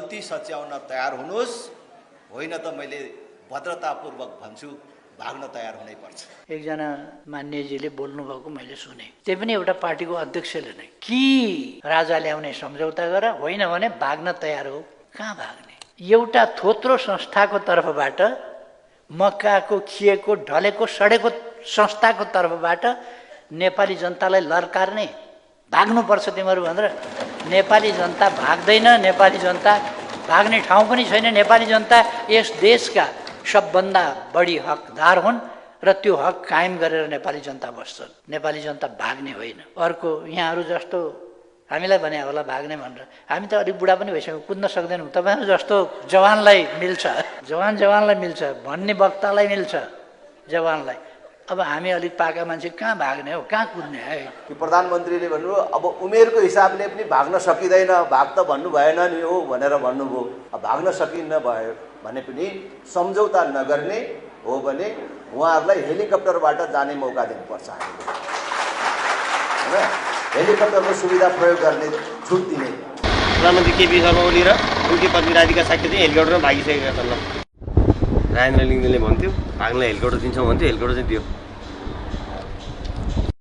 गल्ती सच्याउन तयार हुनुहोस्, होइन त मैले भद्रतापूर्वक भन्छु भाग्न तयार हुनै पर्छ। एकजना मान्यजीले बोल्नुभएको मैले सुने, त्यही पनि एउटा पार्टीको अध्यक्षले नै, कि राजा ल्याउने सम्झौता गर, होइन भने भाग्न तयार हो। कहाँ भाग्ने? एउटा थोत्रो संस्थाको तर्फबाट, मक्काको खिएको ढलेको सडेको संस्थाको तर्फबाट नेपाली जनतालाई लर्कार्ने, भाग्नुपर्छ तिमीहरू भनेर। नेपाली जनता भाग्दैन, नेपाली जनता भाग्ने ठाउँ पनि छैन। नेपाली जनता यस देशका सबभन्दा बढी हकदार हुन् र त्यो हक कायम गरेर नेपाली जनता बस्छन्। नेपाली जनता भाग्ने होइन। अर्को यहाँहरू जस्तो हामीलाई भने होला भाग्ने भनेर, हामी त अलिक बुढा पनि भइसक्यौँ, कुद्न सक्दैनौँ। तपाईँहरू जस्तो जवानलाई मिल्छ, जवानलाई मिल्छ भन्ने वक्तालाई मिल्छ जवानलाई। अब हामी अलिक पाका मान्छे कहाँ भाग्ने हो, कहाँ कुद्ने है? प्रधानमन्त्रीले भन्नुभयो अब उमेरको हिसाबले पनि भाग्न सकिँदैन, भाग त भन्नु भएन नि हो भनेर भन्नुभयो। अब भाग्न सकिन्न भयो भने पनि सम्झौता नगर्ने हो भने उहाँहरूलाई हेलिकप्टरबाट जाने मौका दिनुपर्छ हामीले, होइन? हेलिकप्टरको सुविधा प्रयोग गर्ने छुट दिने। प्रधानमन्त्री केपी शर्मा ओली र उनकी पत्नी राधिका साक्य चाहिँ हेलिकप्टरमा भागिसकेका छन्। राजेन्द्र लिङ्गदेनले भन्थ्यो भाग्नलाई हेलिकप्टर दिन्छौँ भन्थ्यो, हेलिकप्टर चाहिँ दियो।